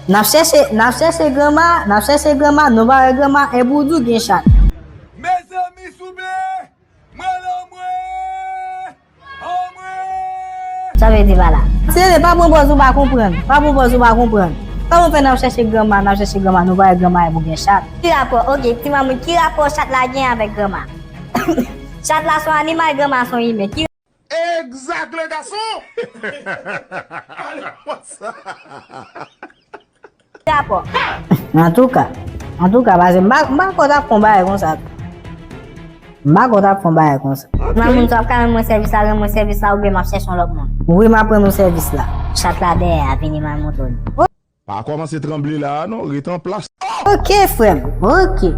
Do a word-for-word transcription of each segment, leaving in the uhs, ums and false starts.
N ap chèche, n ap chèche granma, n ap chèche granma, nou pa wè granma, e pou di w gen chat. Mezanmi, souple, mwen lanmwe, anmwe. Sa vle di pa la. Tele, pa pran pòz ou pa konprann, pa pran pòz ou pa konprann. Kòman fè n ap chèche granma, n ap chèche granma, nou pa wè granma, e pou gen chat. Ki rapò, oke, ti mamoun, ki rapò chat la gen avèk granma? Chat la se yon animal, granma se yon imen. Ki Exact, le garçon! Ale konsa. Rapò. Antouka, antouka, paske m pa, m pa kwè w t ap fè yon bagay konsa. M pa kwè w t ap fè yon bagay konsa. Mamoun, sa w ap ka rann mwen sèvis la, rann mwen sèvis la, oubyen m ap chèche yon lòt moun. Wi, m ap rann ou sèvis la. Chat la dèyè a, vini m al montre w li. Pa kòmanse tranble la a non, ret an plas. Oke, frè m, oke.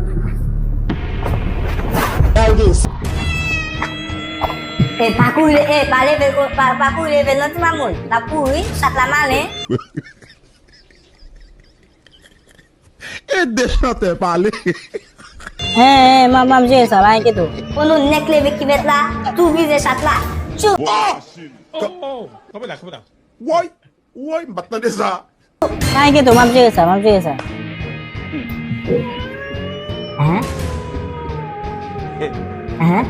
E pa kouri, e pa leve, pa, pa kouri leve non, ti mamoun. N ap kouri, chat la malen. E de chantè pale. Hen, hen, m ap, m ap jere sa, pa enkyete w. Pou nou nèk leve kivèt la, tou vize chat la. Tchou! Oh! Oh, oh, kanpe la, kanpe la. Woy! Woy, m pa t tande sa. Pa enkyete w, m ap jere sa, m ap jere sa. Hen? Hen? Ah.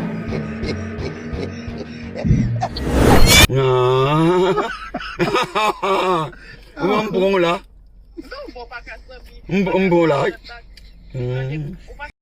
Ou wè m pran w la? M, m pran w la, wi. Hmm.